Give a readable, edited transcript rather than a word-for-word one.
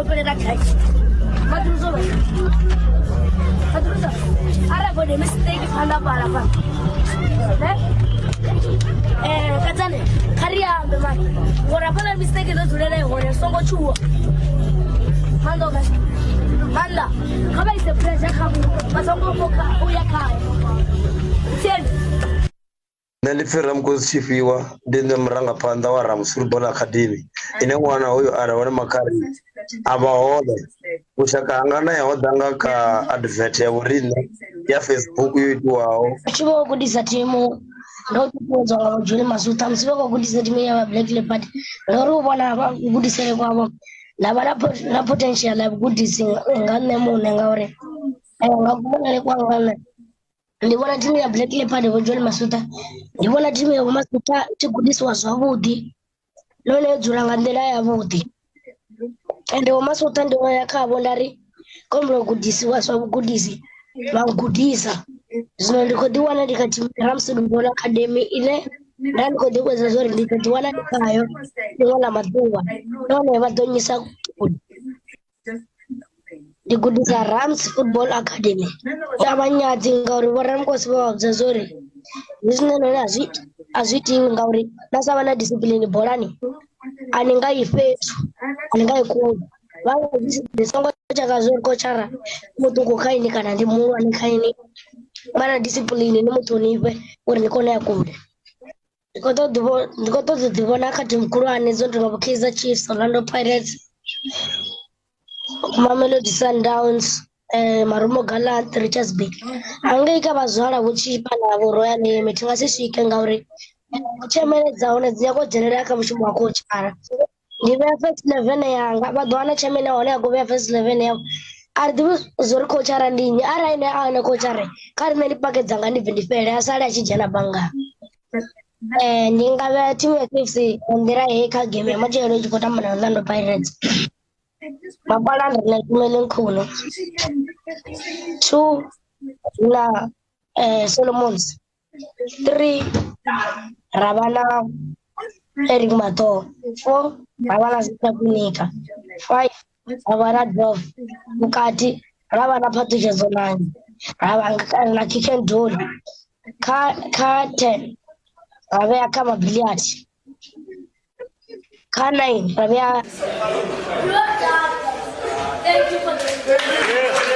fhelela gai Phaṱhutshedzo Phaṱhutshedzo arali vho mistake phanḓa fhala fhala eh katsane kha ri ambe mani ngori hafhaḽa mistake ndo dzulela i hone songo tshuwa maanḓa oga maanḓa kha vha ise pressure kha vha songo foka uya khayo Tsieni. Nṋe ndi pfhi Ramkosi Tshifhiwa ndi nṋe murangaphanḓa wa Rams Football Academy ine ṅwana hoyu a re hone Makhari a vha hone. Vhushaka hanga nae ho ḓa nga kha advert ya vhoriṋe ya Facebook yo itiwaho. Mushumo wa u gudisa thimu ndo ṱuṱuwedzwa nga Vho Johnny Masutha musi vha khou gudisa thimu ya vha Black Leopard ndo ri u vhona kugudisele kwavho nda vha na potential ya vhugudisi nga nṋe muṋe ngauri nga kuvhonele kwanga nṋe Ndi vhona thimu ya Black Leopard vho John Masutha ndi vhona thimu ya Vho Masutha i tshi gudisiwa zwavhuḓi nahone yo dzula nga nḓila yavhuḓi ende Vho Masutha ndi ya khavho nda ri khou humbela u gudisiwa zwa vhugudisi vha gudisa zwino ndi khou ḓi wana ndi kha thimu ya Ramsey Football Academy ine nda ndi khou ḓi vhudza zwa uri ndi ḓo ḓi wana ndi khayo ḽiṅwe ḽa maḓuvha nahone vha ḓo nnyisa kule. Ndi gudisa Rams Football Academy. A vha nyadzi ngauri vho Ramkosi vha vha vhudza zwori hezwinoni a zwi itiwi ngauri na sa vha na discipline bolani a ni nga yi fhethu a ni nga yi kule. Vha ni songo tshaka zwo kotshara muṱuku kha ini kana ndi muhulwane kha ini vha na discipline ni mu ṱhonifhe uri ni kone u ya kule. Ndi khou ṱoḓa ndi khou ṱoḓa u ḓi vhona kha thimu khulwane dzo no tonga vho Kaizer Chiefs, Orlando Pirates, Mamelodi Sundowns, Marumo Gallants, Richards Bay. Hangei kha vhazwala vho Tshipa na vho Royal AM thi nga si swike ngauri tshemele dza hone dzi nyaga u dzhenelela kha mushumo wa khotshara. Ndi vhea first 11 yanga vha ḓo wana chairman ya hone a khou vhea first 11 yavho a ri ḓivhi zwo ri khotshara ndi nnyi arali ene a ene khotshara kha riṋe ndi pake dzanga ndi bve ndi fhele a sale a tshi dzhena banngani. Ndi nga vhea thimu ya KFC nga nḓila heyi kha game ya matshelo i tshi khou tamba na Orlando Pirates. Makwalanda na Itumeleng Khune, 2 na Solomons. 3 ra vha na Eric Mathoho, 4 ra vha na Zitha Kwinika, 5 ra vha na Dove, vhukati ra vha na Phaṱhutshedzo Nange, ra vha na Kicken Dolly, kha 10 ra vhea kha Mabiliati. Kha 9 ra vhea Thank you for the